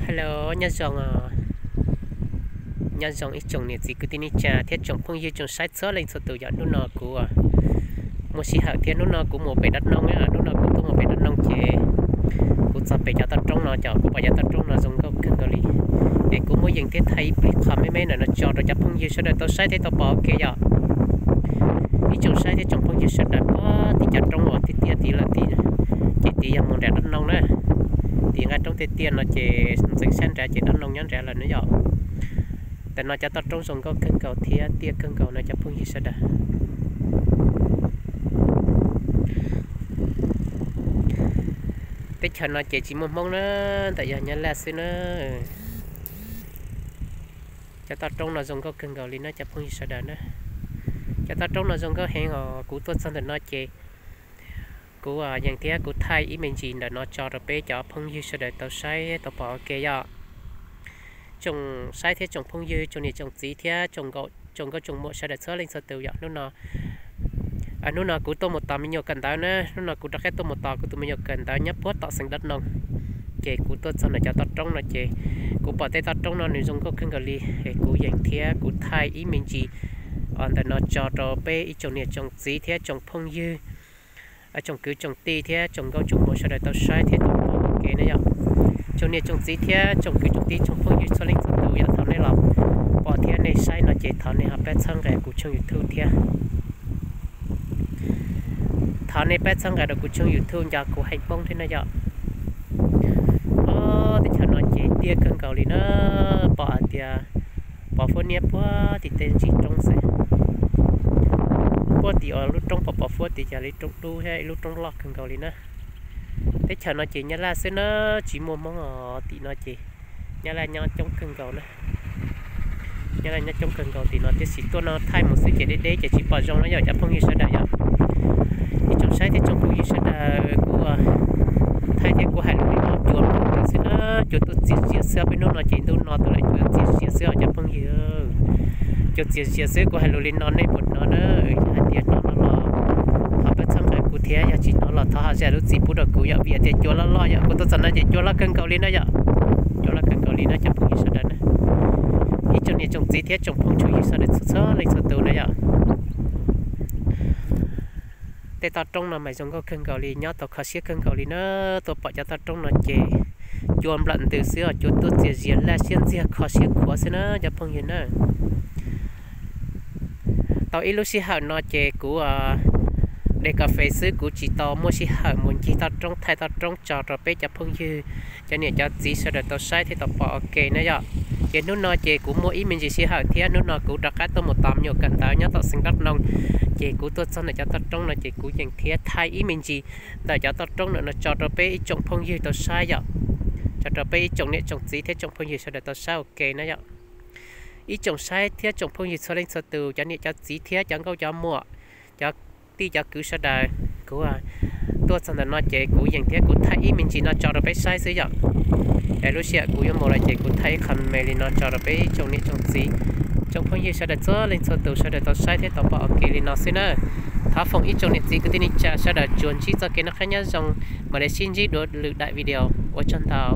Hello, nyob zoo, nyob zoo ib tsoom niam txiv kwv tij neej tsa thiab tsoom phooj ywg tsoom saib txhua leej txhua tus yom. Hnub no kuv muaj sij hawm thiab hnub no kuv mus pem dab noog, hnub no kuv tuaj mus pem dab noog ces kuv txog pem cov toj roob no, cov kuv pom cov toj roob no zoo nkauj kawg nkaus li. Es kuv muab yees thiab thaij ib pliag qhov me me ntawm no tso rau cov phooj ywg sawv daws tau saib thiab tau pom ua ke yom. Ib tsoom saib thiab tsoom phooj ywg sawv daws, puag tim cov roob uas tiaj tiaj tid lawm tid, ces tid yog mus nram dab noog na. Tim nqaj roob tiaj tiaj no ces ntxeev sab nrad ces dab noog nyob nrad lawm na yom. Ntawm no cov toj roob zoo nkauj kawg nkaus thiab tiaj kawg nkaus no cov phooj ywg sawv daws. Teb chaws no ces tsis muaj Hmoob na, ntawm yog Nyab Laj xwb na. Cov toj roob no zoo nkauj kawg nkaus li na cov phooj ywg sawv daws na. Cov toj roob no zoo nkauj heev os, kuv tuaj txog ntawm no ces kuv yees thiab kuv thaij ib me ntsis ntawm no tso rau peb cov phooj ywg sawv daws tau saib tau pom ua ke yom. Tsoom saib thiab tsoom phooj ywg, tsoom niam tsoom txiv thiab tsoom nkauj tsoom muam sawv daws txhua leej txhua tus yom. Hnub no, hnub no kuv tuaj mus tos me nyuam kawm ntawv na, hnub no kuv rov qab tuaj mus tos kuv tus me nyuam kawm ntawv nyob puag tom xeev dab noog. Ces kuv tuaj txog ntawm cov toj roob no ces kuv pom tej toj roob no nws zoo nkauj kawg nkaus li, es kuv yees thiab kuv thaij ib me ntsis ntawm no tso rau peb ib tsoom niam tsoom txiv thiab tsoom phooj ywg, tsoom kwv tsoom tij thiab tsoom nkauj tsoom muam sawv daws tau saib thiab tau pom ua ke na yom. Tsoom niam tsoom txiv thiab tsoom kwv tsoom tij tsoom phooj ywg txhua leej txhua tus yom, thaum nej los pom thiab nej saib no ces thov nej ho pab txhawb nqa kuv tshooj YouTube thiab. Thov nej pab txhawb nqa rau kuv tshooj YouTube nco kuv hais Hmoob thiab na yom. Ob teb chaws no ces tiaj kawg nkaus li na, pom hais tias pom fuab niab puag tim tej ntsis roob xwb. Puag tim uas lub roob pom pom fuab tim yog ib lub roob dub thiab ib lub roob loj kawg nkaus li na. Teb chaws no ces Nyab Laj xwb na, tsis muaj Hmoob os. Tim no ces Nyab Laj nyob coob kawg nkaus na. Nyab Laj nyob coob kawg nkaus tim no tiam sis tuaj no thaij mus xwb ces deb deb ces tsis pom zoo na yom cov phooj ywg sawv daws yom. Ib tsoom saib thiab tsoom phooj ywg sawv daws, kuv thaij thiab kuv hais lus li no cua tuaj xwb na, cua tuaj txias zias xwb, peb hnub no ces ntuj no tuaj lawm cua txias zias xwb os cov phooj ywg. Cua txias zias xwb, kuv hais lus li no nej puas hnov na? Yog hais tias hnov no los ho pab txhawb nqa kuv thiab, yog tsis hnov los thov ho zam lub txim pub rau kuv yom, vim tias cua loj loj yom, kuv tuaj txog no ces cua loj kawg nkaus li na yom. Cua loj kawg nkaus li na cov phooj ywg sawv daws na. Ib tsoom niam tsoom txiv thiab tsoom phooj tsoom ywg sawv daws txhua txhua leej txhua tus na yom. Tej toj roob no mas zoo nkauj kawg nkaus li, nyob tau kho siab kawg nkaus li na. Tuaj pom cov toj roob no ces cua nplawm ntws xwb os, cua tuaj txias zias laj siab ntxiag kho siab khuav xwb na cov phooj ywg na. Tau ib lub sij hawm no ces kuv de kas fes xwb, kuv tsis tau muaj sij hawm mus ncig toj roob thaij toj roob tso rau peb cov phooj ywg, cov niam cov txiv sawv daws tau saib thiab tau pom ua ke na yom. Ces hnub no ces kuv muaj ib me ntsis sij hawm thiab hnub no kuv rov qab tuaj mus tos me nyuam kawm ntawv nyob tom xeev dab noog. Ces kuv tuaj txog ntawm cov toj roob no ces kuv yees thiab thaij ib me ntsis ntawm cov toj roob no tso rau peb ib tsoom phooj ywg tau saib yom, tso rau peb ib tsoom niam tsoom txiv thiab tsoom phooj ywg sawv daws tau saib ua ke na yom. Ib tsoom saib thiab tsoom phooj ywg txhua leej txhua tus, cov niam cov txiv thiab cov nkauj cov muam, cov tij cov kwv sawv daws, kuv tuaj txog ntawm no ces kuv yees thiab kuv thaij ib me ntsis no tso rau peb saib xwb yom. Es lub sij hawm kuv yuav mus lawm ces kuv thaij ib qho me me li no tso rau peb ib tsoom niam tsoom txiv, tsoom phooj ywg sawv daws txhua leej txhua tus sawv daws tau saib thiab tau pom ua ke li no xwb na. Thov foom ib tsoom niam txiv kwv tij neej tsa sawv daws tsuas ntsib txoj kev noj qab nyob zoo, mam li sib ntsib dua lwm daim video, ua tsaug ntau.